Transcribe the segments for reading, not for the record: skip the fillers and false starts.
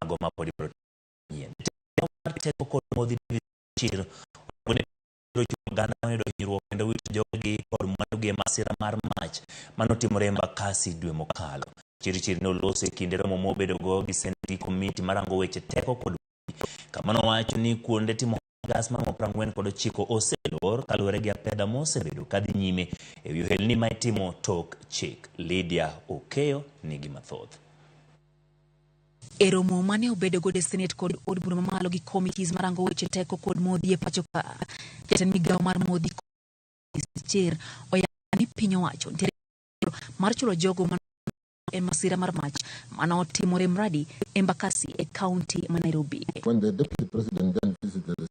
mago ma pod ibiro nyien. Mar teko kod modhi David Chir ne chuno oganda moyudo hinyruok kendo wito jogegi kod mwandugi e masira mar mach manotimore Embakasi dwe mokalo. Chirchir ne oloso e kinde romo mobedogo gi Senate gi komiti marango weche teko kod kama nowacho ni kuonde timo gas maromo 49 oselor kaluwore gi apedha mosebedo kadhi nyime e wi ohelni ma itimo tok chik. Lydia Okeyo nigi mathoth. E romo mane obedo godo e Senate kod od bura mamalo gi committees marango weche teko kod modhi e pacho ka, jatend migawo mar modhi Chir oyango ni piny owacho nitiere mar chulo jogo ma e masira mar mach mane otimore Mradi Embakasi e kaunti ma Nairobi. When the deputy president then visited the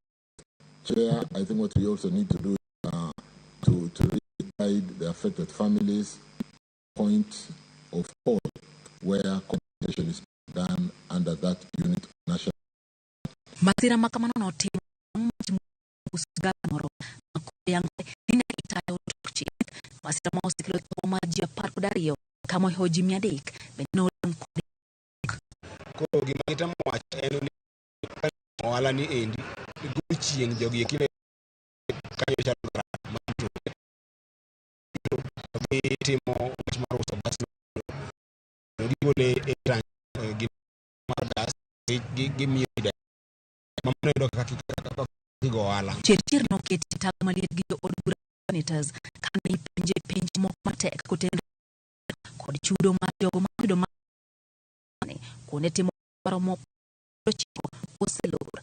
chair, I think what we also need to do is to really guide the affected families point of call where compensation is done under that unit of national. Masira ma kamano notimo mach gas moro ma ni ne itayo tok chik. Masira ma osekelo tho mar ji 12 kama ohewo ji 300 bende nodong' kod Koro gima gitemo wacho en ni ohala ni endi godiochieng' jogi eki ne kanyo chalo ma gitimo wach mar uso gas no gigole e tank gi mar gas gimiyo ji mamano yudo kaka gigo ohala. Chirchir noketi tago maliet gi jo od bura senators kane ipenje penj moko matek kotenore kod chudo mar jogo mayudo mane kuonde timo maromo 90 oselor.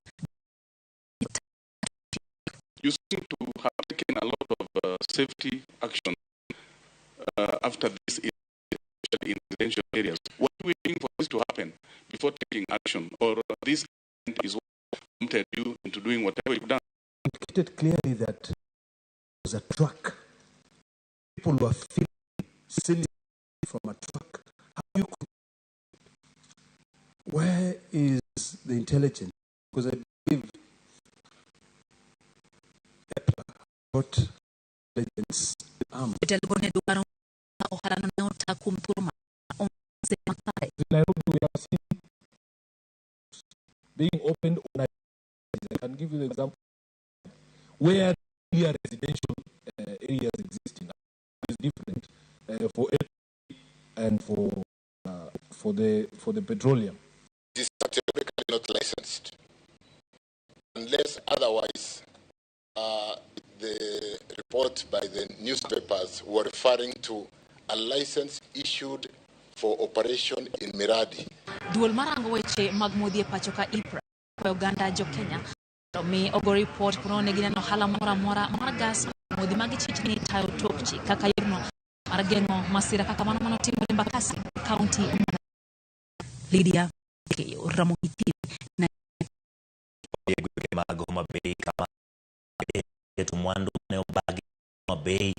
You seem to have taken a lot of safety action after this, especially in residential areas. What are you waiting for this to happen before taking action, or this is what prompted you into doing whatever you've done? Indicated clearly that it was a truck. People were feeling silly from a truck. How you could, where is the intelligence? Because I believe EPLA got intelligence arm. Jotelo ne dwaro ohala no ne ota kuom thuolo ma onge makare. In Nairobi, we have seen being opened on, I can give you the example where clear residential areas existing is different for and for the petroleum. It is categorically not licensed unless otherwise the report by the newspapers were referring to a license issued for operation in Miradi. Duol marango weche mag modhi e pacho ka IPRA kwayo oganda jo Kenya mondo mi ogo ripot kuno ne gineno ohala moro amora mar gas modhi ma gichich ni tayo tok chik kaka yorno mar geng'o masira kaka mano manotimore Embakasi kaunti ma Lydia Keyo, Ramogi TV na e gwenge mag Homa Bay kama keto mwandu ne obagi Homa Bay.